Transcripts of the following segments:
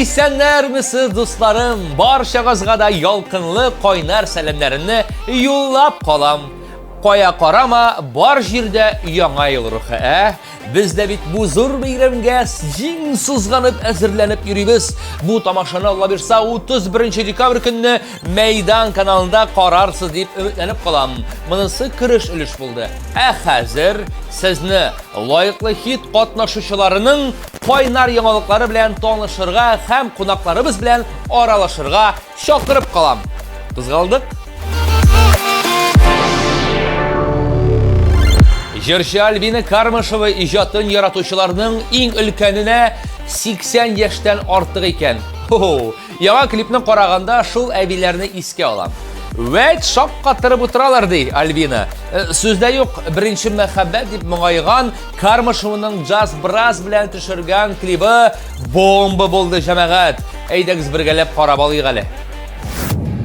Исәннәрмесез, дусларым! Барчагызга да ялкынлы кайнар сәламнәремне юллап калам. Кая карама, бар җирдә яңа ел рухы, ә? Без дә бит бу зур бәйрәмгә җиң сызганып әзерләнеп йөрибез. Бу тамашаны Алла бирса 31 декабрь көнне Мәйдан каналында карарсыз дип өметләнеп калам. Монысы кереш өлеш булды. Ә хәзер сезне лаеклы хит катнашучыларының кайнар яңалыклары белән танышырга һәм кунакларыбыз белән аралашырга чакырып калам. Кузгалдык. Җырчы Альбина Кармышева иҗатын яратучыларның иң өлкәненә 80 яшьтән артык икән. Хо-хо, яңа клипны караганда шул әбиләрне искә алам. Вәт шаккатырып утыралар, ди Альбина. Сүз дә юк, беренче мәхәббәт дип моңайган Кармышевның джаз брас белән төшергән клибы бомба булды, җәмәгать. Әйдәгез бергәләп карап алыйк әле.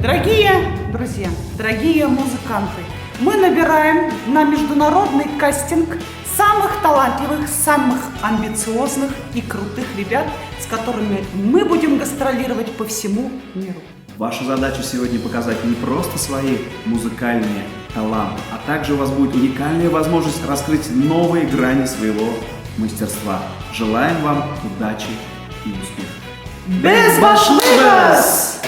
Дорогие друзья, дорогие музыканты, мы набираем на международный кастинг самых талантливых, самых амбициозных и крутых ребят, с которыми мы будем гастролировать по всему миру. Ваша задача сегодня показать не просто свои музыкальные таланты, а также у вас будет уникальная возможность раскрыть новые грани своего мастерства. Желаем вам удачи и успеха. Без башлыйбыз!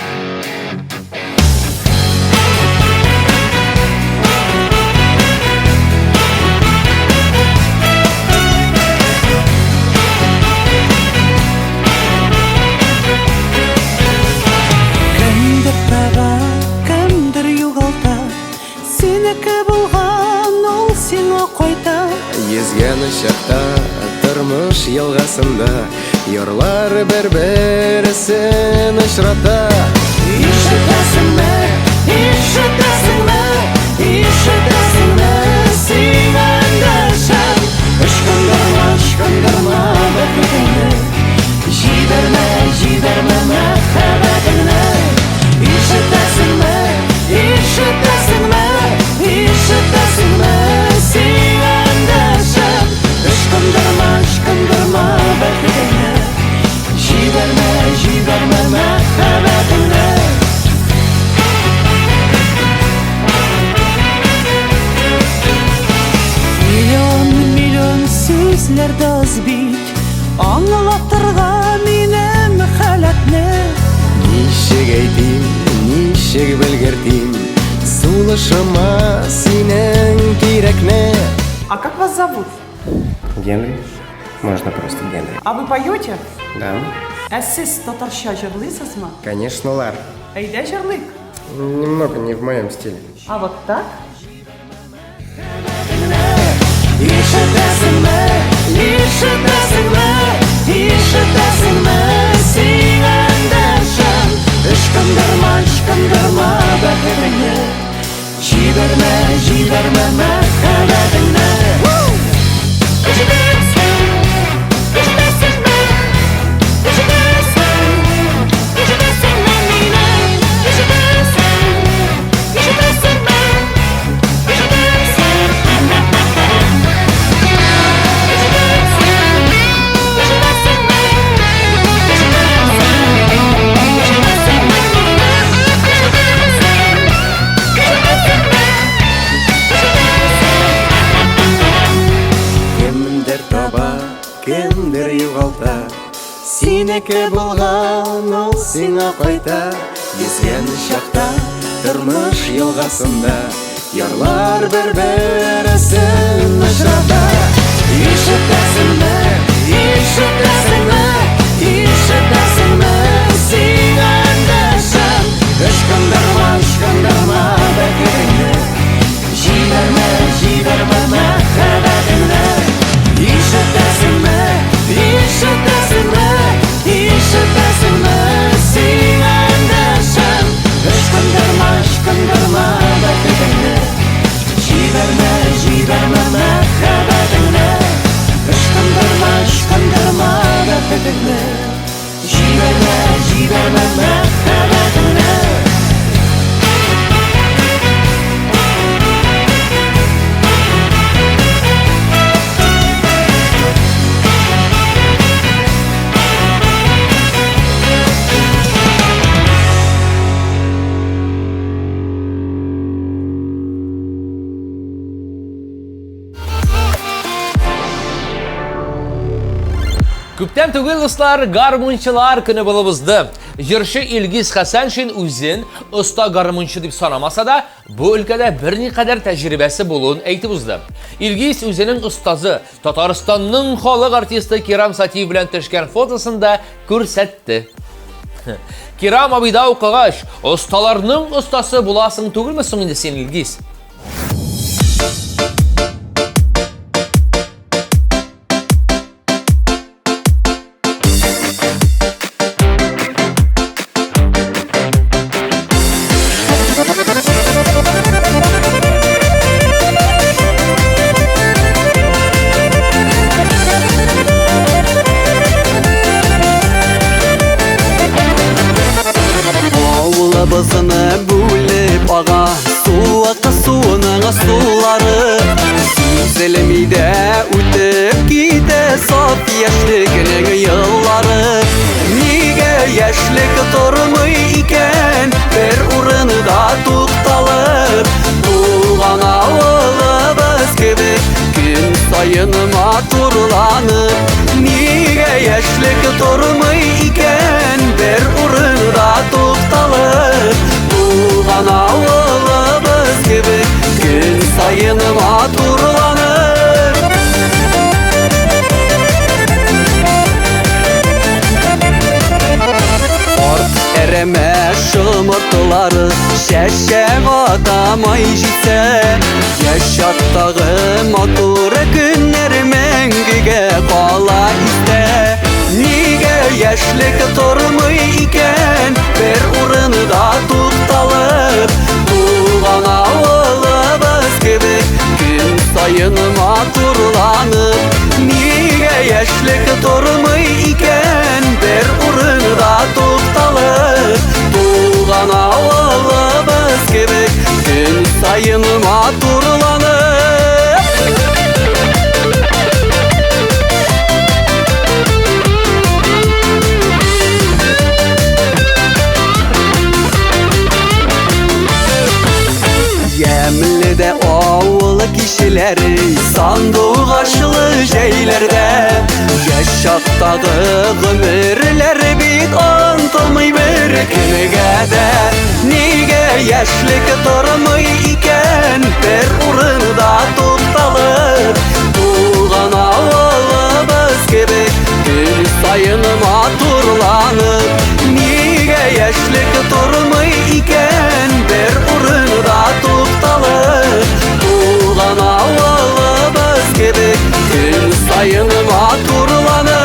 Кемдер таба, кемдер югалта, Синеке булган ул сиңа кайта. Йөзгән чакта тормыш елгасында Ярлар бер-берсен очрата. Ишетәсеңме, ишетәсеңме, ишетәсеңме, син эндәшәм. Ычкындырма, ычкындырма бәхетеңне, Җибәрмә, җибәрмә мәхәббәтеңне. Ишетәсеңме, ишетәсеңме, ишетәсеңме, син эндәшәм. Ычкындырма, ычкындырма бәхетеңне, Җибәрмә, җибәрмә мәхәббәтеңне. Миллион, миллион сүзләр дә аз бит Аңлатырга минем халәтне. Ничек әйтим, ничек белгертим Сулышыма синең кирәкне. А как вас зовут? Генри. Можно просто Генри. А вы поете? Да. Ә сез татарча җырлыйсызмы? Конечно, Лар. Әйдә җырлыйк. Немного не в моем стиле. А вот так? Ишетәсеңме, ишетәсеңме, ишетәсеңме, син эндәшәм. Ычкындырма, ычкындырма бәхетеңне, Җибәрмә, җибәрмә мәхәббәтеңне. Ишетәсең, ишетәсеңме, ишетәсең, ишетәсеңме мине? Ишетәсең, ишетәсеңме, ишетәсең, ишетәсең, ишетәсеңме, ишетәсең, ишетәсеңме мине? Ишетәсең, ишетәсеңме, ишетәсең. Кемдер таба, кемдер югалта Синеке булган ул сиңа кайта. Йөзгән чакта тормыш елгасында Ярлар бер-берсен очрата. Ишетәсеңме, ишетәсеңме, ишетәсеңме, син эндәшәм. Ычкындырма, ычкындырма бәхетеңне, Җибәрмә, җибәрмә мәхәббәтеңне. Ишетәсеңме, ишетәсеңме, ишетәсеңме, син эндәшәм. Ычкындырма, ычкындырма бәхетеңне, Җибәрмә, җибәрмә мәхәббәтеңне. Күптән түгел, дуслар, гармунчылар көне булып узды. Җырчы Илгиз Хәсәншин үзен оста гармунчы дип санамаса да, бу өлкәдә берникадәр тәҗрибәсе булуын әйтеп узды. Илгиз үзенең остазы, Татарстанның халык артисты Кирам Сатиев белән төшкән фотосын да күрсәтте. Кирам абыйда укыгач, осталарның остасы буласың түгелме соң инде син, Илгиз? Авылыбызны бүлеп ага Суык суының сулары Сизелми дә үтеп китә Саф яшьлекнең еллары. Нигә яшьлек тормый икән Бер урында тукталып? Туган авылыбыз кебек Көн саен матурланып. Нигә яшьлек тормый икән Бер урында тукталып? Туган авылыбыз кебек Көн саен матурланып. Арт әрәмә шомыртлары Чәчәк атамай җитсә, Яшь чактагы матур көннәр Мәңгегә кала истә. Нигә яшьлек тормый икән Бер урында тукталып? Туган авылыбыз кебек Көн саен матурланып. Нигә яшьлек тормый икән Бер урында тукталып? Туган авылыбыз кебек Көн саен матурланып. Ямьле дә авыл кешеләре Сандугачлы җәйләрдә. Яшь чактагы гомерләр бит Онытылмый бер кемгә дә. Нигә яшьлек тормый икән Бер урында тукталып? Туган авылыбыз кебек Көн саен матурланып. Нигә яшьлек тормый икән Бер урында тукталып? Туган авылыбыз кебек Көн саен матурланып.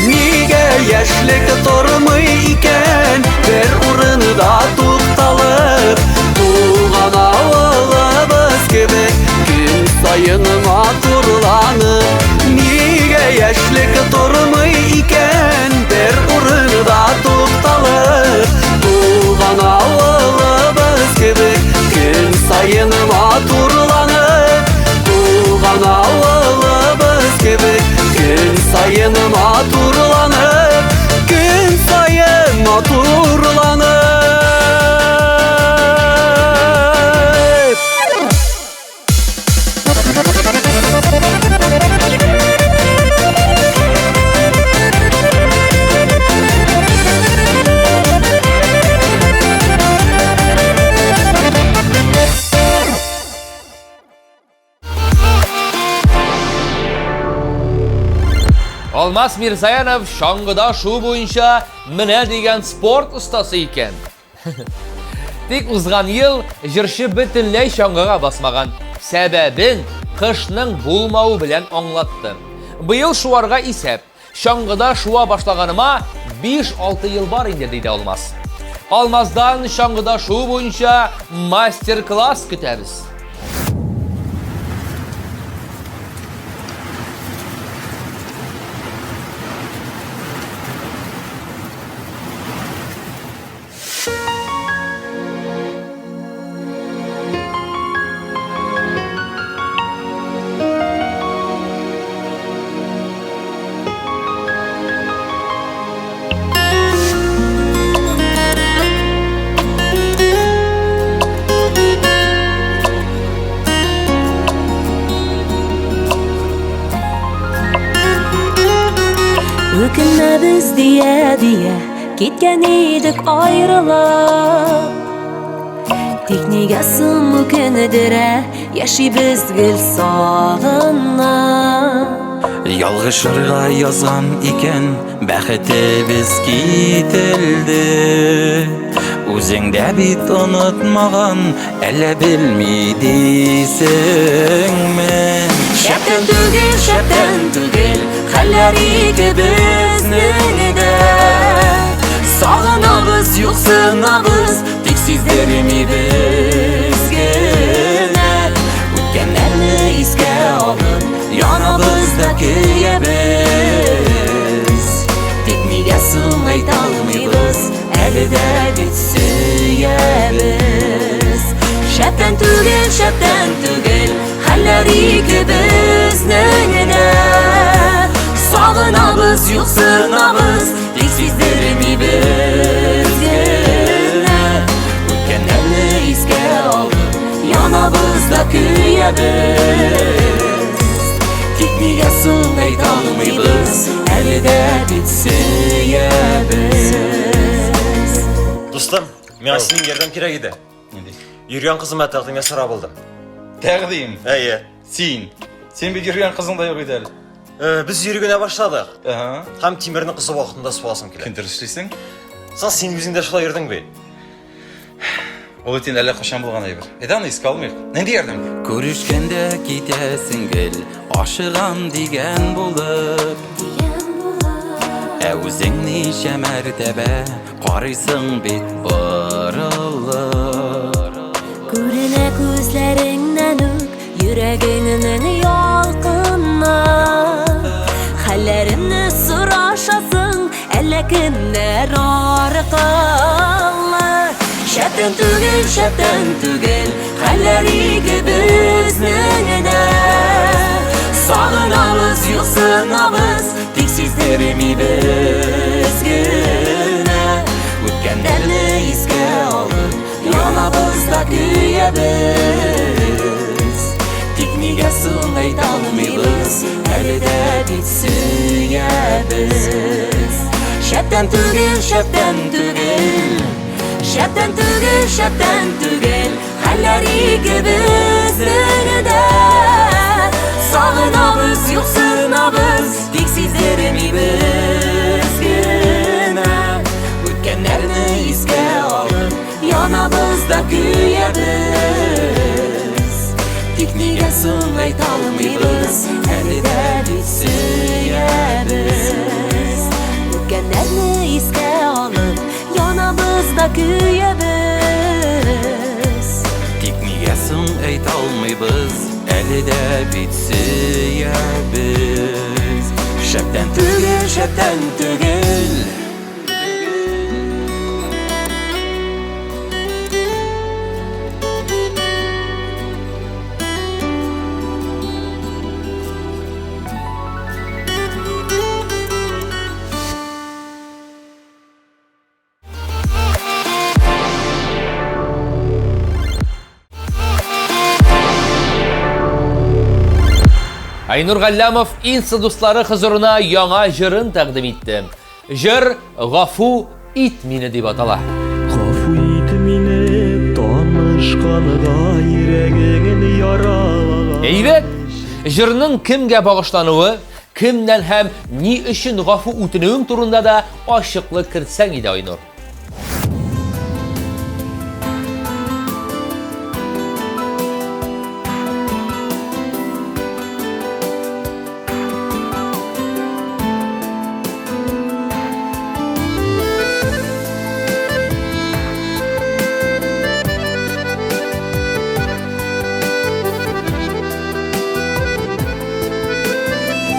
Нигә яшьлек тормый икән Бер урында тукталып? Туган авылыбыз кебек Көн саен матурланып. Нигә яшьлек тормый икән Бер урында тукталып? Туган авылыбыз кебек Көн саен матурланып. Туган авылыбыз кебек Көн саен матурланып. Көн саен матурланып. Алмаз Мирзаянов чаңгыда шуу буенча менә дигән спорт остасы икән. Тик узган ел җырчы бөтенләй чаңгыга басмаган. Сәбәбен кышның булмавы белән аңлатты. Быел шуарга исәп. Чаңгыда шуа башлаганыма 5-6 ел бар инде, диде Алмаз. Алмаздан чаңгыда шуу буенча мастер-класс көтәбез. Үкенмәбез дия-дия, киткән идек аерылып. Тик нигә соң үкенедерә, яшибез гел сагынып. Ялгышырга язган икән, бәхетебез кителде. Үзең дә бит онытмаган, әллә белми дисеңме? Шәптән түгел, шәптән түгел, хәлләр икебезнең дә. Сагынабыз, юксынабыз, тик сиздермибез генә. Үткәннәрне искә алып, янабыз да көябез. Тик нигә соң әйтә алмыйбыз, әле дә бит сөябез. Шәптән түгел, шәптән түгел, хәлләр икебезнең дә. Сагынабыз, юксынабыз, тик сиздермибез генә. Үткәннәрне искә алып, янабыз да көябез. Тик нигә соң әйтә алмыйбыз, әле дә бит сөябез. Дустым, миңа синең ярдәм кирәк иде. Нинди? Йөргән кызыма тәкъдим ясарга булдым. Тәкъдим? Әйе. Син. Син бит йөргән кызың да юк иде әле. Без йөри генә башладык. Ага. Һәм тимерне кызу вакытында суасым килә. Кем дөрес эшлисең? Соң син үзең дә шулай йөрдең бит. Ул бит инде әллә кайчан булган әйбер. Әйдә аны искә алмыйк. Нинди ярдәм? Күрешкәндә китәсең гел, ашыгам дигән булып. Ә үзең ничә мәртәбә карыйсың бит борылып. Күренә күзләреңнән үк йөрәгеңнең ялкыны. Хәлләремне сорашасың, әллә кемнәр аркылы. Шәптән түгел, шәптән түгел, хәлләр икебезнең дә. Сагынабыз, юксынабыз, тик сиздермибез генә. Үткәннәрне искә алып, янабыз да көябез. Тик нигә соң әйтә алмыйбыз, әле дә бит сөябез. Шәптән түгел, шәптән түгел, шәптән түгел, шәптән түгел, хәлләр икебезнең дә. Сагынабыз, юксынабыз, тик сиздермибез генә. Үткәннәрне искә алып, янабыз да көябез. Тик нигә соң әйтә алмыйбыз, әле дә бит сөябез. Үткәннәрне искә алып, янабыз да көябез. Тик нигә соң әйтә алмыйбыз, әле дә бит сөябез. Шәптән түгел, шәптән түгел. Айнур Галләмов инста дуслары хозурына яңа җырын тәкъдим итте. Җыр Гафу ит мине дип атала. Гафу ит мине, танышканга йөрәгеңне яралаган. Әйбәт! Җырның кемгә багышлануы, кемнән һәм ни өчен гафу үтенүең турында да ачыклык кертсәң иде, Айнур.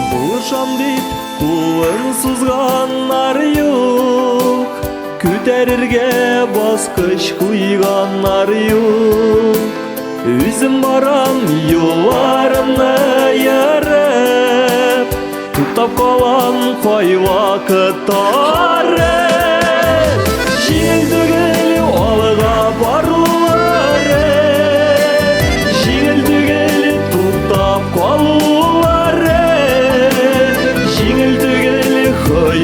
Булышам дип кулын сузганнар юк, күтәрергә баскыч куйганнар юк. Үзем барам юлларымны ярып, туктап калам кайвакыт арып. Җиңел түгел алга барулары, җиңел түгел туктап калулары, җиңел түгел хыялланулары.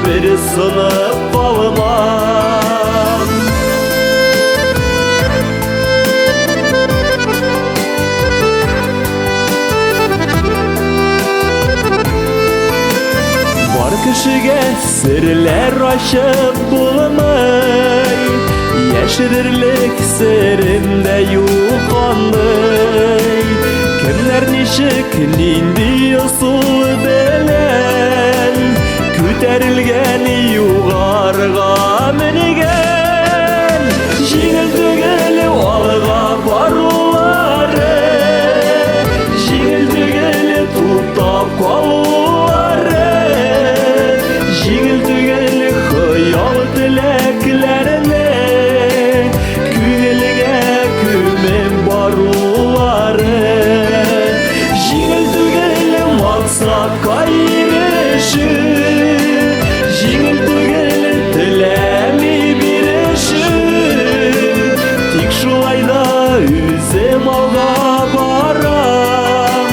барыбер сынып калмам. Бар кешегә серләр ачып булмый, Яшерерлек серем дә юк андый. Кемнәр ничек, нинди ысул белән Күтәрелгән югарыга менгән. Җиңел түгел алга барулары, Җиңел түгел туктап калулары, Җиңел түгел хыял теләкләрне Күңелгә күмеп барулары. Җиңел түгел максатка ирешү, Җиңел түгел теләми бирешү. Тик шулай да үзем алга барам,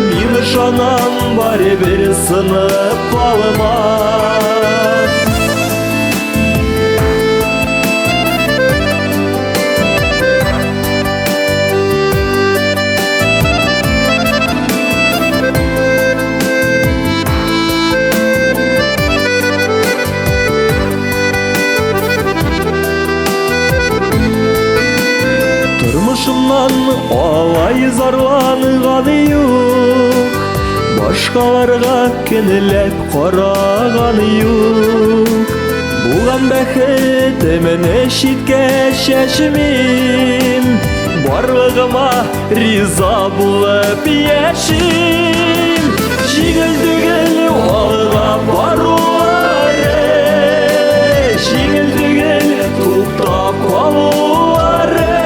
Мин ышанам, барыбер сынып калмам. Тормышымнан алай зарланган юк, Башкаларга көнләп караган юк. Булган бәхетемне читкә чәчмим, Барлыгыма риза булып яшим. Җиңел түгел алга барулары, Җиңел түгел туктап калулары,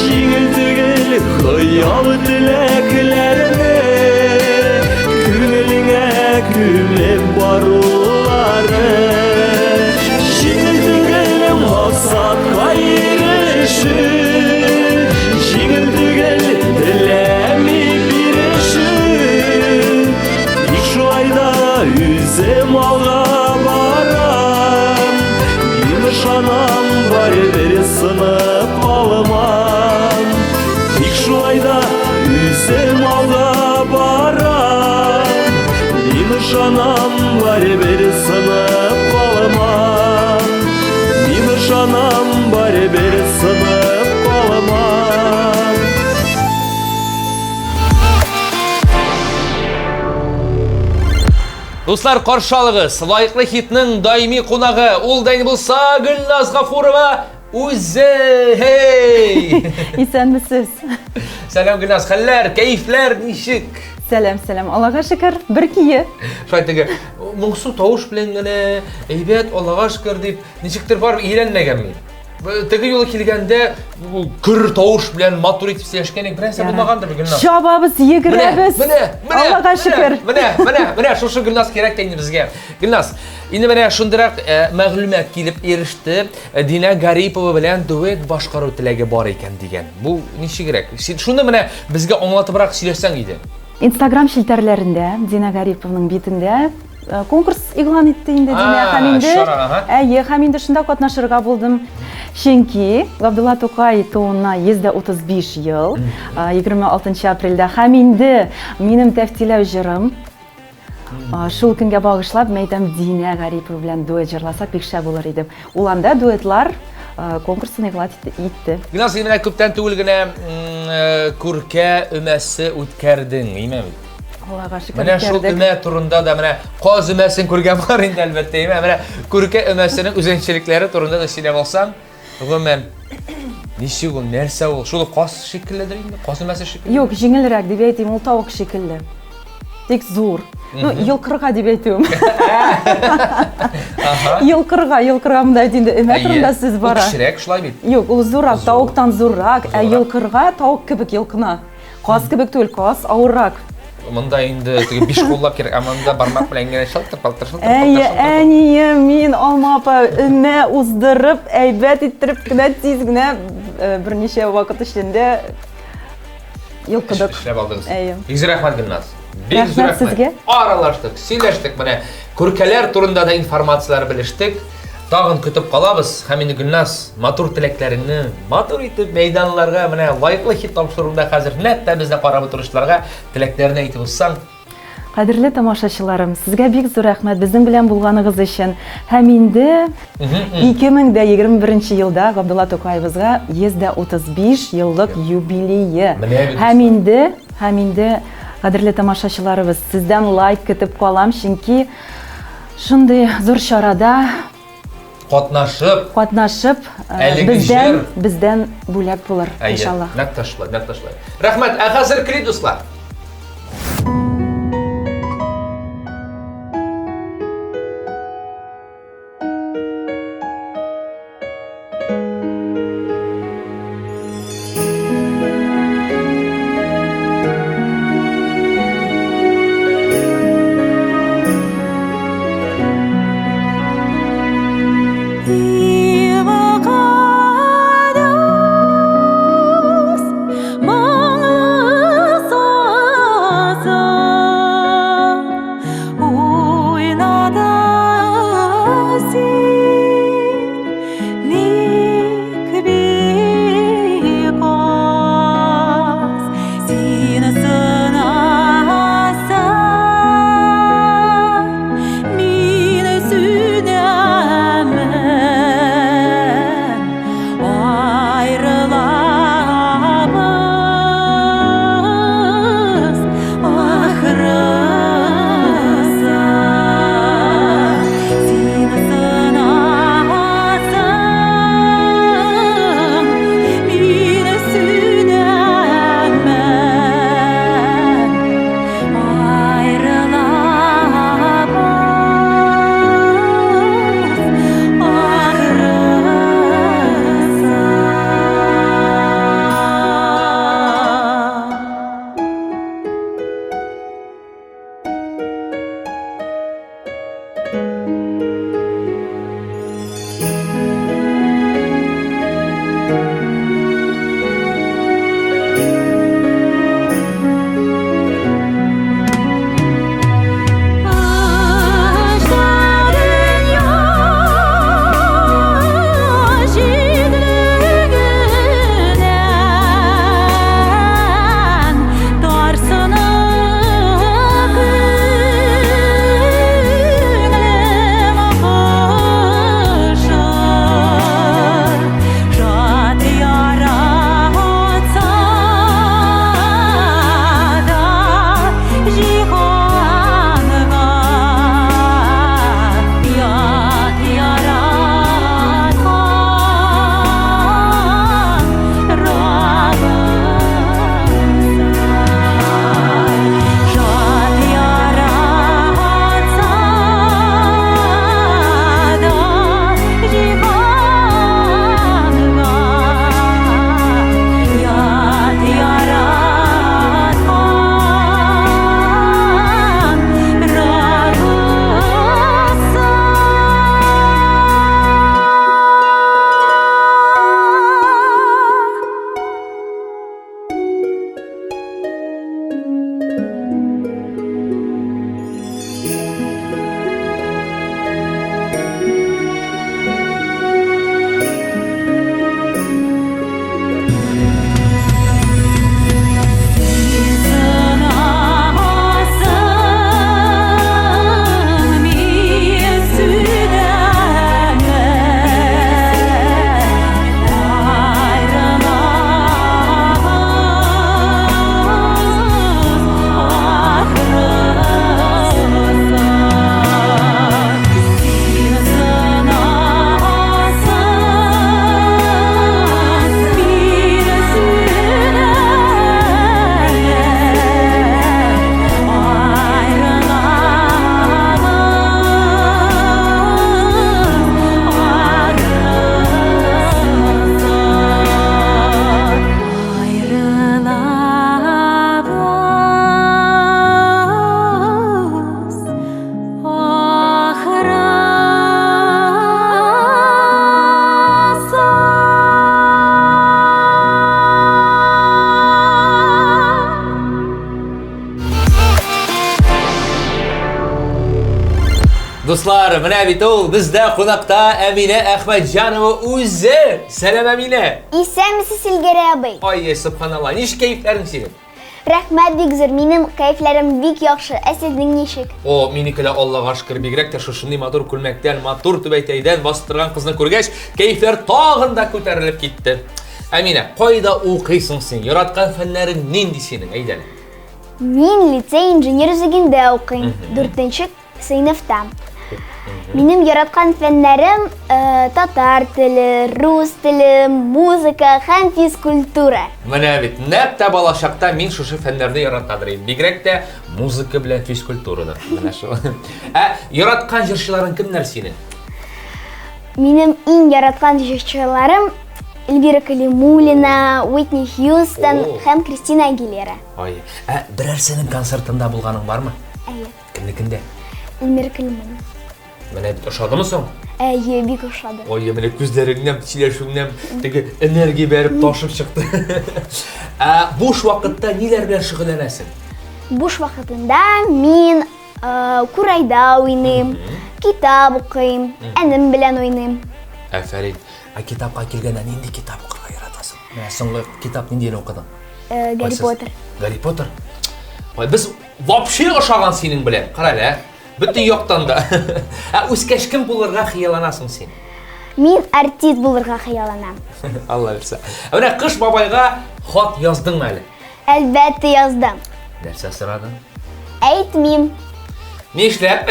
Җиңел түгел хыял теләкләрне Күңелеңә күмеп барулары. Җиңел түгел максатка ирешү, Җиңел түгел теләми бирешү. Тик шулай да үзем алга барам, Мин ышанам, барыбер сынып калмам. Тик шулай да үзем алга барам, Мин ышанам, барыбер сынып калмам. Мин ышанам, барыбер сынып калмам. Дуслар, каршы алыгыз. Лаеклы хитның даими кунагы, ул да инде булса Гөлназ Гафурова үзе. Хей! Исәнмесез. Сәлам, Гөлназ, хәлләр, кәефләр ничек? Сәлам, сәлам. Аллага шөкер, бер кие. Шулай теге моңсу тавыш белән генә әйбәт, Аллага шөкер дип, ничектер барып ияләнмәгән мин. Теге юлы килгәндә көр тавыш белән матур итеп сөйләшкән идек, бернәрсә булмагандыр Гөлназ. Чабабыз, йөгерәбез. Менә, менә, Аллага шөкер. Менә, менә, менә шушы Гөлназ кирәк тә инде безгә. Гөлназ, инде менә шундыйрак мәгълүмат килеп иреште. Динә Гарипова белән дуэт башкару теләге бар икән дигән. Бу ничегрәк? Син шуны менә безгә аңлатыбрак сөйләсәң иде. Инстаграм челтәрләрендә Динә Гарипованың битендә конкурс игълан итте инде Динә һәм инде әйе, һәм инде шунда катнашырга булдым. Чөнки Габдулла Тукай тууына 135 ел, 26 апрельдә һәм инде минем тәфтиләү җырым шул көнгә багышлап, мин әйтәм, Динә Гарипова белән дуэт җырласак бик шәп булыр иде. Ул анда дуэтлар конкурсын игълан итте. Гөлназ, син менә күптән түгел генә күркә өмәсе үткәрдең, име бит? Аллага шөкер. Менә шул өмә турында да, менә каз өмәсен күргән бар инде, әлбәттә, име? Менә күркә өмәсенең үзенчәлекләре турында да сөйләп алсаң, гомумән, ничек ул, нәрсә ул? Шул каз шикелледер инде, каз өмәсе шикелле. Юк, җиңелрәк дип әйтим, ул тавык шикелле. Тик зур. Ну, йолкырга дип әйтүем. Йолкырга, йолкырга монда бит инде өмә турында сүз бара. Ул кечерәк шулай бит? Юк, ул зуррак, тавыктан зуррак, ә йолкырга тавык кебек йолкына. Каз кебек түгел, каз авыррак. Монда инде теге биш куллап кирәк, ә монда бармак белән генә шалтыр палтыр шалтыр. Әйе, әнием, мин алма апа өмә уздырып, әйбәт иттереп кенә тиз генә берничә вакыт эчендә йолкыдык. Эшләп алдыгыз. Әйе. Бик зур рәхмәт, Гөлназ. Бик зур Рәхмәт сезгә. Аралаштык, сөйләштек, менә күркәләр турында да информацияләр белештек. Тагын көтеп калабыз. Һәм инде Гөлназ, матур теләкләреңне матур итеп мәйданларга, менә лаеклы хит тапшыруында хәзер нәкъ тә безне карап утыручыларга теләкләрне әйтеп узсаң. Кадерле тамашачыларым, сезгә бик зур рәхмәт безнең белән булганыгыз өчен. Һәм инде 2021 елда Габдулла Тукаебызга 135 еллык юбилее. Һәм инде, һәм инде кадерле тамашачыларыбыз, сездән лайк көтеп калам, чөнки шундый зур чарада катнашып, катнашып, э, бездән, бездән бүләк булыр, иншаллаһ. Нәкъ тә шулай, нәкъ тә шулай. Рәхмәт. Ә хәзер клип, дуслар. Дуслар, менә бит ул бездә кунакта Әминә Әхмәтҗанова үзе. Сәлам, Әминә. Исәнмесез, Илгәрәй абый. Ай, субханалла, ничек кәефләрең синең? Рәхмәт бик зур, минем кәефләрем бик яхшы. Ә сезнең ничек? О, минеке дә Аллага шөкер, бигрәк тә шушындый матур күлмәктән, матур түбәтәйдән басып торган кызны күргәч, кәефләр тагын да күтәрелеп китте. Әминә, кайда укыйсың син? Яраткан фәннәрең нинди синең? Әйдә әле. Мин лицей инженер үзегендә укыйм, дүртенче сыйныфта. Минем яраткан фәннәрем э, татар теле, рус теле, музыка һәм физкультура. Менә бит, нәкъ тә балачакта мин шушы фәннәрне яратадыр идем. Бигрәк тә музыка белән физкультураны. Менә шул. Ә яраткан җырчыларың кемнәр синең? Минем иң яраткан җырчыларым Эльвира Калимуллина, Уитни Хьюстон һәм Кристина Агилера. Ай, ә берәрсенең концертында булганың бармы? Әйе. Кемнекендә? Эльмира Калимуллина. Менә бит ошадымы соң? Әйе, бик ошады. Ой, менә күзләреңнән, сөйләшүеңнән теге энергия бәреп ташып чыкты. Ә буш вакытта ниләр белән шөгыльләнәсең? Буш вакытында мин э, курайда уйныйм, китап укыйм, әнем белән уйныйм. Афәрин. Ә китапка килгәндә нинди китап укырга яратасың? Менә соңгы китап ниндиен укыдың? Э, Гарри Поттер. Гарри Поттер? Ой, без вообще ошаган синең белән. Кара әле, ә? Бөтен яктан да. Ә үскәч кем булырга хыялланасың син? Мин артист булырга хыялланам. Алла бирсә. Ә менә Кыш бабайга хат яздыңмы әле? Әлбәттә яздым. Нәрсә сорадың? Әйтмим. Нишләп?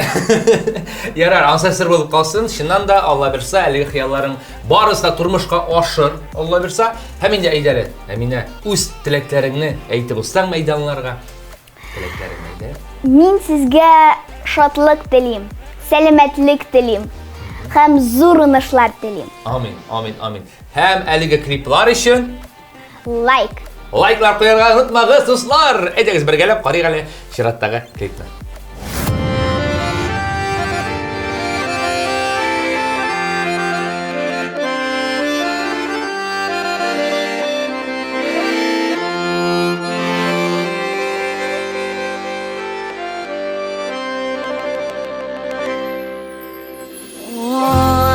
Ярар, ансы сер булып калсын. Чыннан да, Алла бирса, әлеге хыялларың барысы да тормышка ашыр, Алла бирса. Һәм инде әйдә әле, Әминә, үз теләкләреңне әйтеп узсаң мәйданларга. Теләкләрең әйдә. Мин сезгә шатлык телим, сәламәтлек телим һәм зур уңышлар телим. Амин, амин, амин. Һәм әлеге клиплар өчен Лайк. Лайклар куярга онытмагыз, дуслар! Әйдәгез бергәләп карыйк әле чираттагы клипны.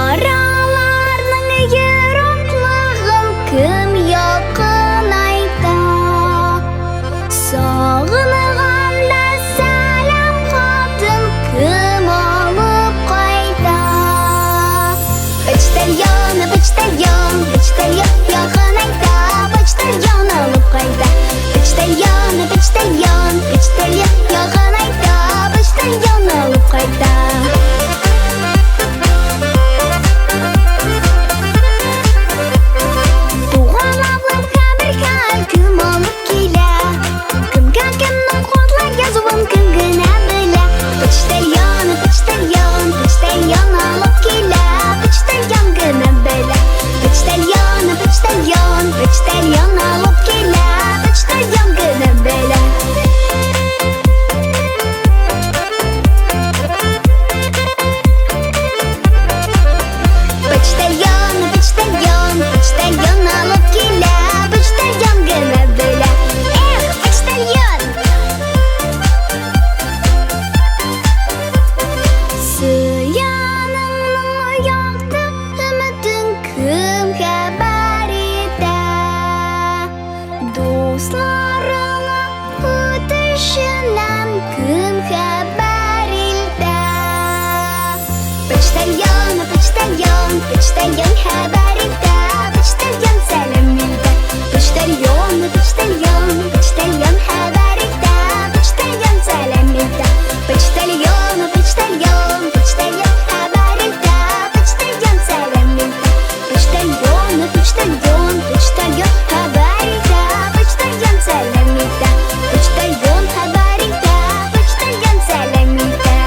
Араларның ераклыгын кем якынайта? Сагынганда сәлам хатын кем алып кайта? Почтальон, почтальон, почтальон якынайта, почтальон алып кайта. Почтальон, почтальон, почтальон якынайта, почтальон алып кайта. Туган авыл хәбәр хәл кем алып килә? Кемгә кемнең хатлар язуын кем генә белә? Почтальон, почтальон, почтальон алып килә, почтальон генә белә. Почтальон, почтальон, почтальон алып килә, почтальон генә белә. Почтальон, почтальон, почтальон алып килә, почтальон генә белә. Эх, почтальон! Сөяныңның якты өметен кем хәбәр итә? Дусларыңа үтешеннән кем хәбәр илтә? Почтальон, почтальон, почтальон хәбәр итә, почтальон сәлам илтә. Почтальон, почтальон, почтальон хәбәр итә, почтальон сәлам илтә. Почтальон, почтальон, почтальон хәбәр итә, почтальон сәлам илтә. Почтальон, почтальон, почтальон хәбәр итә, почтальон сәлам илтә. Почтальон хәбәр итә, почтальон сәлам илтә.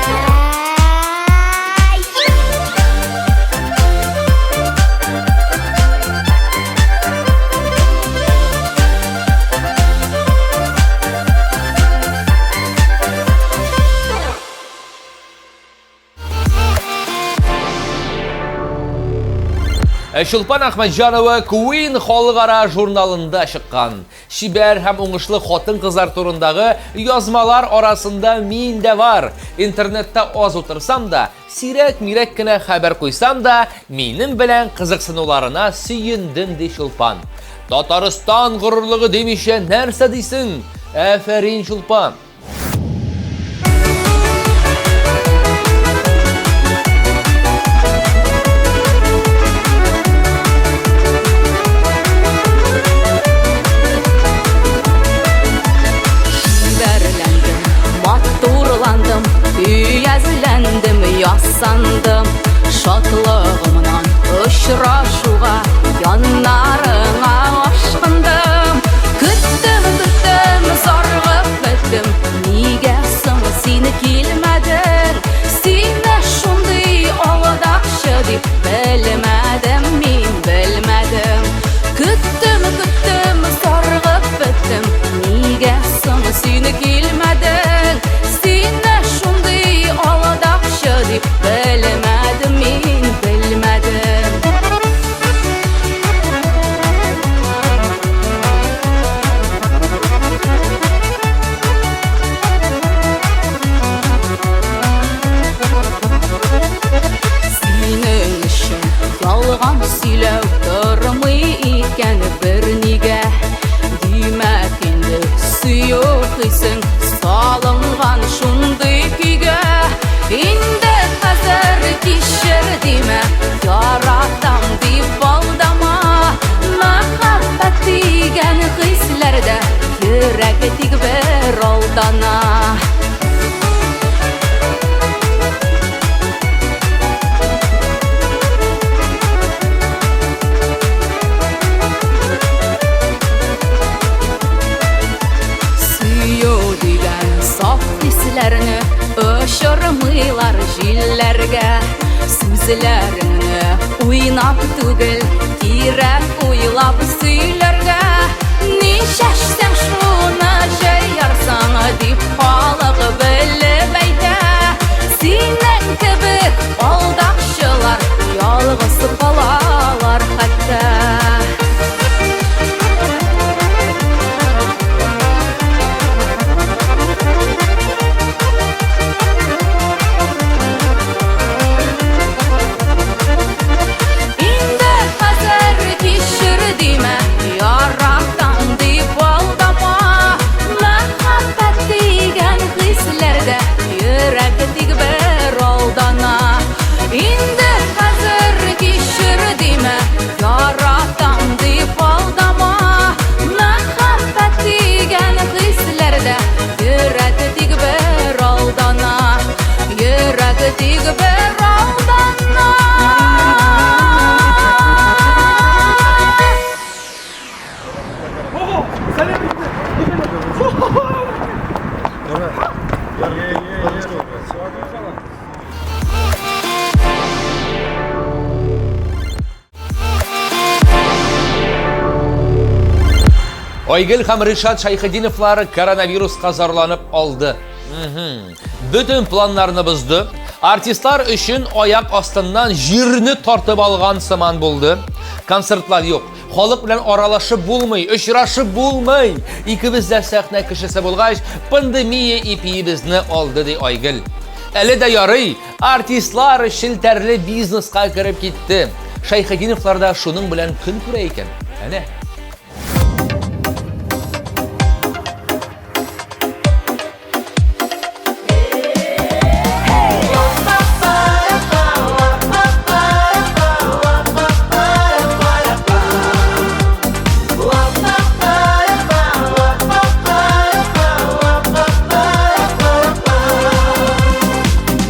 Чулпан Әхмәтҗанова Queen халыкара журналында чыккан. Чибәр һәм уңышлы хатын-кызлар турындагы язмалар арасында мин дә бар. Интернетта аз утырсам да, сирәк-мирәк кенә хәбәр куйсам да, минем белән кызыксынуларына сөендем, ди Чулпан. Татарстан горурлыгы димичә нәрсә дисең? Афәрин, Чулпан! Матурландым, өязләндем, ясандым. Шатлыгымнан очрашуга яннарыңа ашкындым. Көттем, көттем, зарыгып беттем. Нигә соң син килмәдең? Сине шундый алдакчы дип белмәдем мин, белмәдем. Көттем, көттем, зарыгып беттем. Нигә соң син килмәдең? Сине шундый алдакчы дип белмәдем мин, белмәдем. Синең өчен ялган сөйләү тормый икән бернигә. Димәк инде сөю хисең салынган шундый көйгә. Инде хәзер кичер димә, яратам дип алдама. Мәхәббәт дигән хисләрдә йөрәк тик бер алдана. Сөю дигән саф хисләрне очырмыйлар җилләргә. Сүзләреңне уйнап түгел, кирәк уйлап сөйләргә. Ни чәчсәң шуны җыярсың, дип халык белеп әйтә. Синең кебек алдакчылар ялгыз калалар хәтта. Инде хәзер кичер димә, яратам дип алдама. Мәхәббәт дигән хисләрдә йөрәк тик бер алдана. Инде хәзер кичер димә, яратам дип алдама. Мәхәббәт дигән хисләрдә йөрәк тик бер алдана. Йөрәк тик бер алдана. Айгөл һәм Ришат Шәйхетдиновлар коронавируска зарланып алды. Бөтен планнарны бозды. Артистлар өчен аяк астыннан җирне тартып алган сыман булды. Концертлар юк. Халык белән аралашып булмый, очрашып булмый. Икебез дә сәхнә кешесе булгач, пандемия ипиебезне алды, ди Айгөл. Әле дә ярый, артистлар челтәрле бизнеска кереп китте. Шәйхетдиновлар да шуның белән көн күрә икән. Әнә.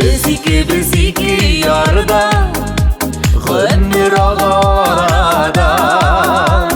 Без икебез ике ярда, гомер ага арадан.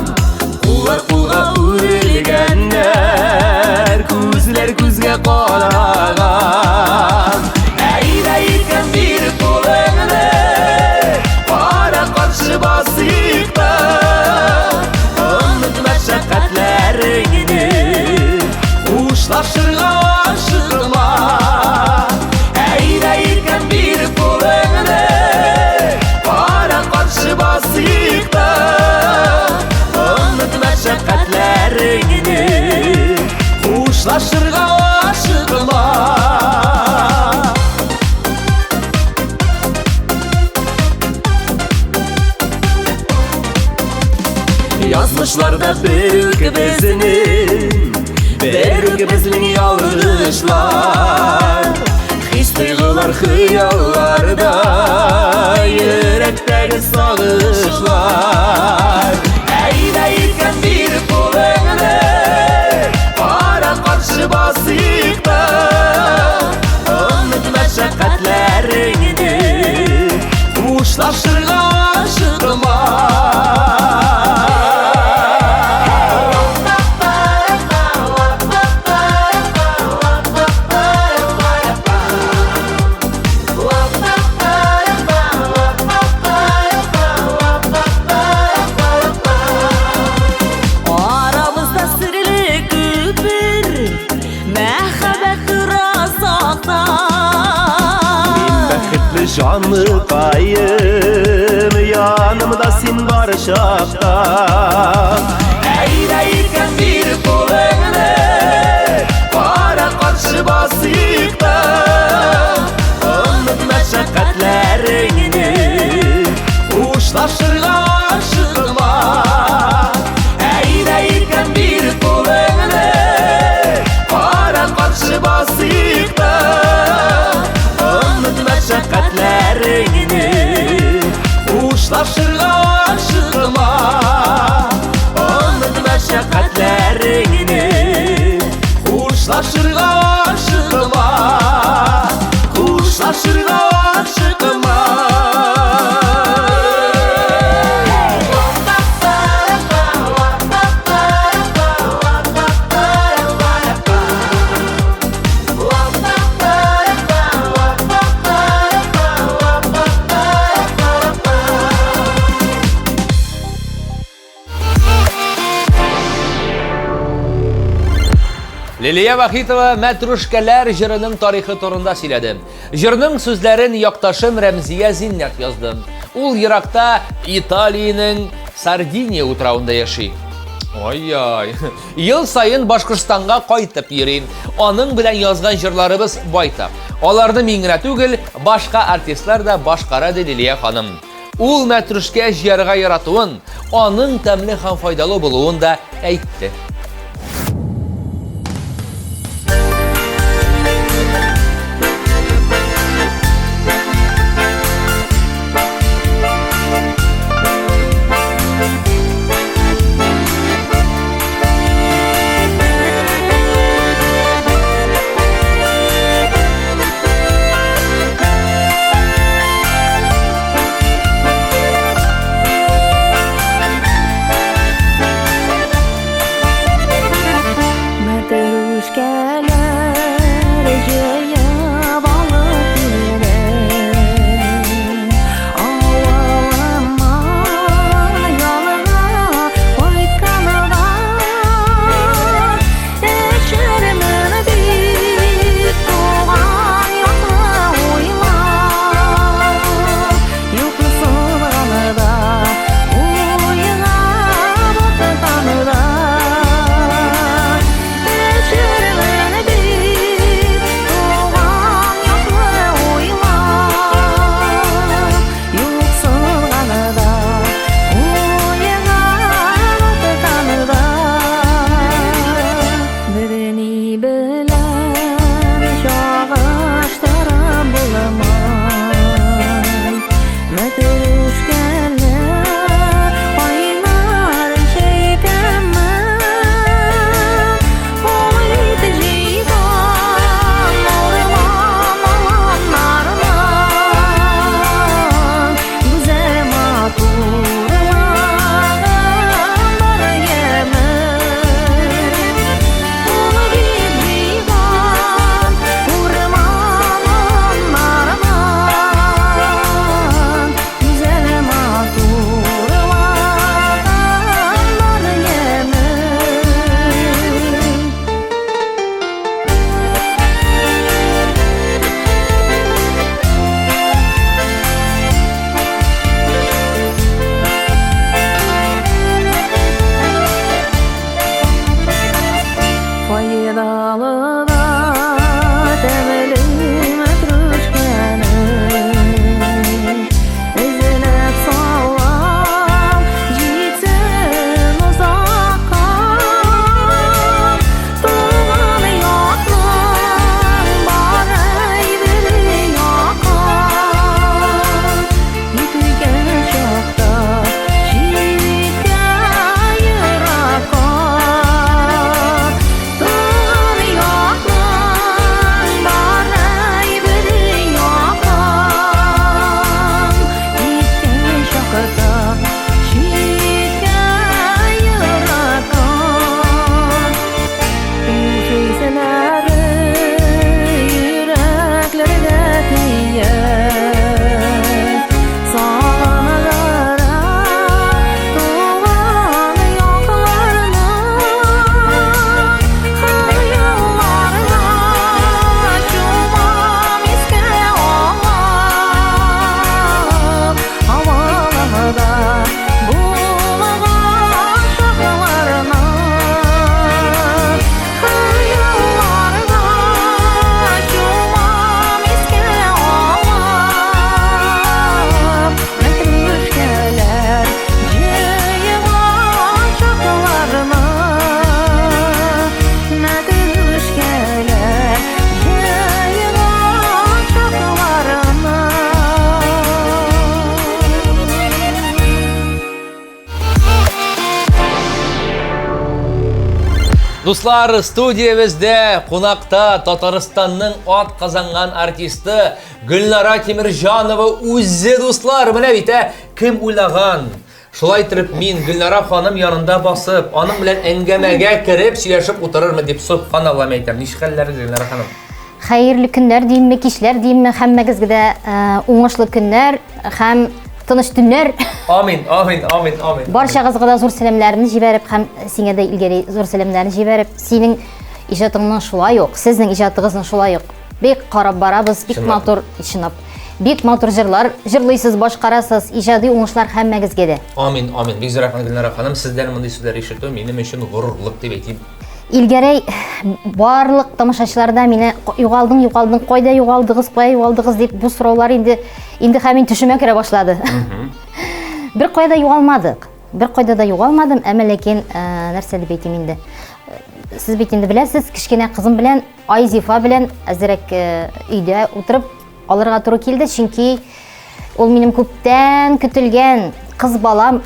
Язмышларда бер үк безнең, бер үк безнең ялгышлар. Хис-тойгылар хыялларда, йөрәктәге сагышлар. Әйдә икән бир кулыңны, кара каршы басыйк та, оныт мәшәкатьләреңне, хушлашырга ашыкма. Арабызда серле күпер, мәхәббәт тора сакта. Бәхетле җаныкаем, янымда син бар чакта. Әйдә икән бир кулыңны, кара каршы басыйк та, оныт мәшәкатьләреңне, хушлашырга ашыкма. Әйдә икән бир кулыңны, кара каршы басыйк та, оныт мәшәкатьләреңне, хушлашырга ашыкма. Оныт мәшәкатьләреңне, хушлашырга ашыкма. Хушлашырга ашыкма. Лилия Вахитова Мәтрүшкәләр җырының тарихы турында сөйләде. Җырның сүзләрен якташым Рәмзия Зиннәт язды. Ул еракта Италиянең Сардиния утравында яши. Ай-яй. Ел саен Башкортстанга кайтып йөри. Аның белән язган җырларыбыз байтак. Аларны мин генә түгел, башка артистлар да башкара, ди Лилия ханым. Ул мәтрүшкә җыярга яратуын, аның тәмле һәм файдалы булуын да әйтте. Мәтрүшкәләр җыеп алып киләм. Авылыма ялга кайтканда эчермен бит туган якны уйлап, юксынганда, уйга батканда. Эчермен бит туган якны уйлап, юксынганда, уйга батканда. Берни белән чагыштырып булмый. Мәтрүшкәле кайнар чәй тәме, ул бит җыйган урман аланнарыннан. Гүзәл матурлыгын бар яме. Ул бит җыйган урман аланнарыннан. Гүзәл Дуслар, студиябездә кунакта Татарстанның ат казанган артисты Гөлнара Тимерҗанова үзе, дуслар. Менә бит, ә, кем уйлаган? Шулай итеп мин Гөлнара ханым янында басып, аның белән әңгәмәгә кереп сөйләшеп утырырмын дип собханалла әйтәм. Ничек хәлләрегез, Гөлнара ханым? Хәерле көннәр димме, кичләр димме, һәммәгезгә дә э, уңышлы көннәр һәм тыныч төннәр. Амин, амин, амин, амин. Барчагызга да зур сәламнәрне җибәреп һәм сиңа дә Илгәрәй зур сәламнәрне җибәреп, синең иҗатыңның шулай ук, сезнең иҗатыгызның шулай ук бик карап барабыз, бик Чынлап. матур, чынлап. Бик матур җырлар җырлыйсыз, башкарасыз, иҗади уңышлар һәммәгезгә дә. Амин, амин. Бик зур рәхмәт, Гөлнара ханым. Сездән мондый сүзләр ишетү минем өчен горурлык дип әйтим. Илгәрәй, барлык тамашачылар да мине югалдың, югалдың, кайда югалдыгыз, кая югалдыгыз дип бу сораулар инде инде һәм мин төшемә керә башлады. Бер кайда югалмадык. Бер кайда да югалмадым, әмма ләкин э, нәрсә дип әйтим инде. Э, сез бит инде беләсез, кечкенә кызым белән Айзифа белән әзрәк э, өйдә утырып алырга туры килде, чөнки ул минем күптән көтелгән кыз балам,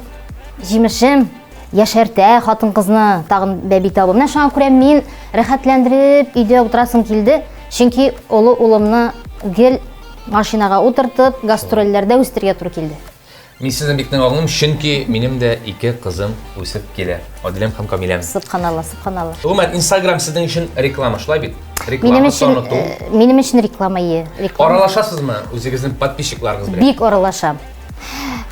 җимешем, яшәртә хатын-кызны тагын бәби табу. Менә шуңа күрә мин рәхәтләндереп өйдә утырасым килде, чөнки олы улымны гел машинага утыртып, гастрольләрдә үстерергә туры килде. Мин сезне бик нык аңлыйм, чөнки минем дә ике кызым үсеп килә. Адиләм һәм Камиләм. Субханалла, субханалла. Гомумән, Инстаграм сезнең өчен реклама, шулай бит? Реклама, Минем өчен, таныту. э, минем өчен реклама, ие. Реклама. Аралашасызмы үзегезнең подписчикларыгыз белән? Бик аралашам.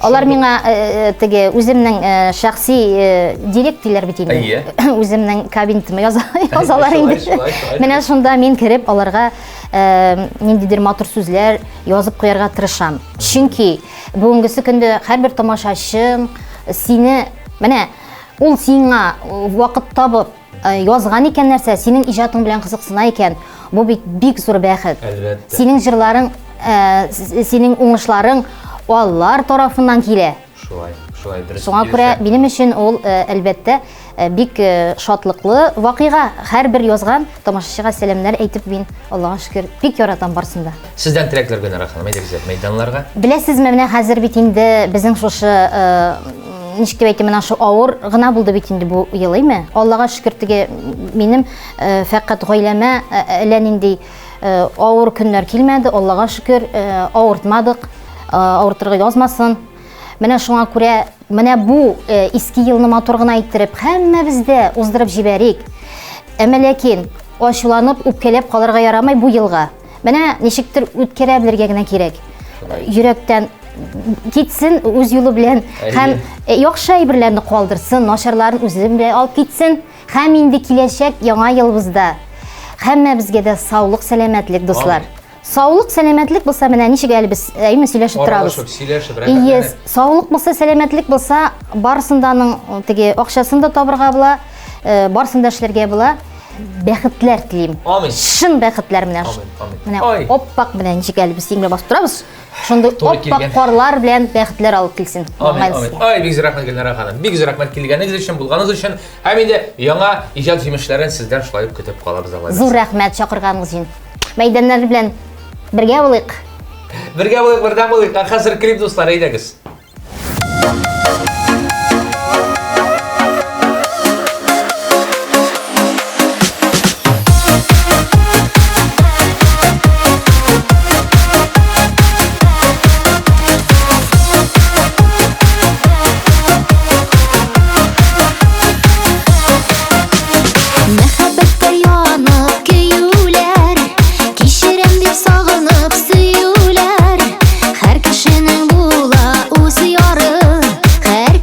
Алар миңа э, э, теге үземнең э, шәхси э, директ диләр бит инде. Әйе. Үземнең кабинетыма яза, язалар Шулай, инде. шулай, шулай. Менә шунда мин кереп аларга э, ниндидер матур сүзләр язып куярга тырышам. Чөнки Бүгенгесе көндә һәрбер тамашачың сине менә ул сиңа вакыт табып э, язган икән нәрсә, синең иҗатың белән кызыксына икән, бу бит бик зур бәхет. Әлбәттә. Синең җырларың, э, синең уңышларың алар тарафыннан килә. Шулай, шулай дөрес. Шуңа күрә минем өчен ул, э, әлбәттә, э, бик э, шатлыклы вакыйга. Һәрбер язган тамашачыга сәламнәр әйтеп мин, Аллага шөкер, бик яратам барсын да. Сездән теләкләр Гөлнара ханым, әйдәгез мәйданнарга. Беләсезме, менә хәзер бит инде безнең шушы ничек дип әйтим, менә шу авыр гына булды бит инде бу ел, әйме? Аллага шөкер, теге минем фәкать гаиләмә әллә нинди авыр көннәр килмәде, Аллага шөкер, авыртмадык, авыртырга язмасын. Менә шуңа күрә менә бу э, иске елны матур гына иттереп, һәммәбез дә уздырып җибәрик. Әмма ләкин ачуланып, үпкәләп калырга ярамый бу елга. Менә ничектер үткәрә белергә генә кирәк. Йөрәктән китсен үз юлы белән һәм э, яхшы әйберләрне калдырсын, начарларын үзе белән алып китсен. Һәм инде киләчәк яңа елыбызда һәммәбезгә дә саулык, сәламәтлек, дуслар. Саулык, сәламәтлек булса, менә ничек әле без әйме сөйләшеп торабыз. Аралашып, сөйләшеп, Ие, рәхәтләнеп. саулык булса, сәламәтлек булса, барысын да аның э, теге акчасын да табырга була, э, барысын да эшләргә була. Бәхетләр телим. Амин. Чын бәхетләр менә. Амин, амин. Менә Ай. оппак менә ничек әле без синең белән басып торабыз. Шундый Туры оппак килгән. карлар белән бәхетләр алып килсен. Амин, Яңа ел амин. сезгә. Ай, бик зур рәхмәт, Гөлнара ханым. Бик зур рәхмәт килгәнегез өчен, булганыгыз өчен. Һәм инде яңа иҗат җимешләрен сездән шулай ук көтеп калабыз алай. Зур рәхмәт чакырганыгыз өчен. Мәйданнар белән бергә булыйк. Бергә булыйк, бердәм булыйк. Ә хәзер клип дуслар, әйдәгез. Мәхәббәттә янып көюләр, Кичерәм дип сагынып сөюләр. Һәр кешенең була үз яры, Һәр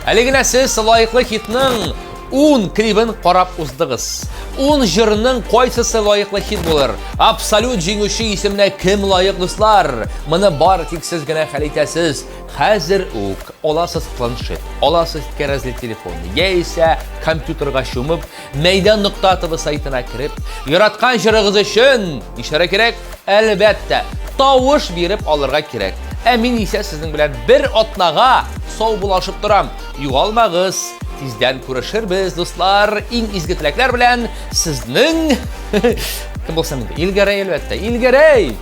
Әле генә сез лаеклы хитның 10 клибын карап уздыгыз. 10 җырның кайсысы лаеклы хит булыр? Абсолют җиңүче исеменә кем лаек, дуслар? Моны бары тик сез генә хәл итәсез. Хәзер үк аласыз планшет, аласыз кәрәзле телефон, яисә компьютерга чумып, Мәйдан нокта ТВ сайтына кереп, яраткан җырыгыз өчен нишләргә кирәк? Әлбәттә, тавыш биреп алырга кирәк. Ә мин исә сезнең белән бер атнага саубуллашып торам. Югалмагыз, тиздән күрешербез, дуслар. Иң изге теләкләр белән сезнең кем булсын инде? Илгәрәй, әлбәттә. Илгәрәй!